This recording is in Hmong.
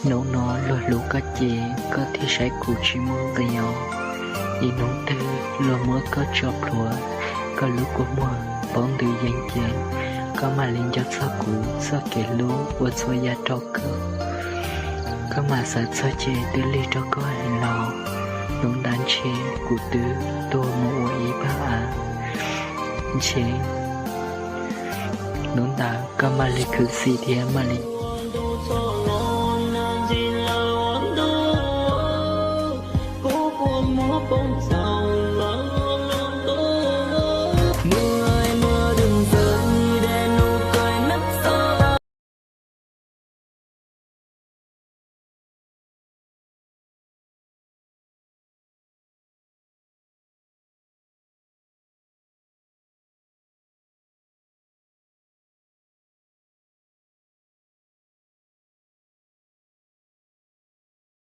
Hnub no luag hlub koj ces koj thiaj saib kuv tsis muaj nqis os. Ib hnub twg luag muab koj tso plhuav, koj lub kua muag paub ntws yees ces koj mam li nco txog kuv txoj kev hlub ua txhua yam rau koj. Koj mam xav txog ces twb lig rau koj heev los. Hnub ntawd ntshe kuv twb tuag mus ua ib pab av. Ntshe hnub ntawd koj mam li khwv xim thiab mam li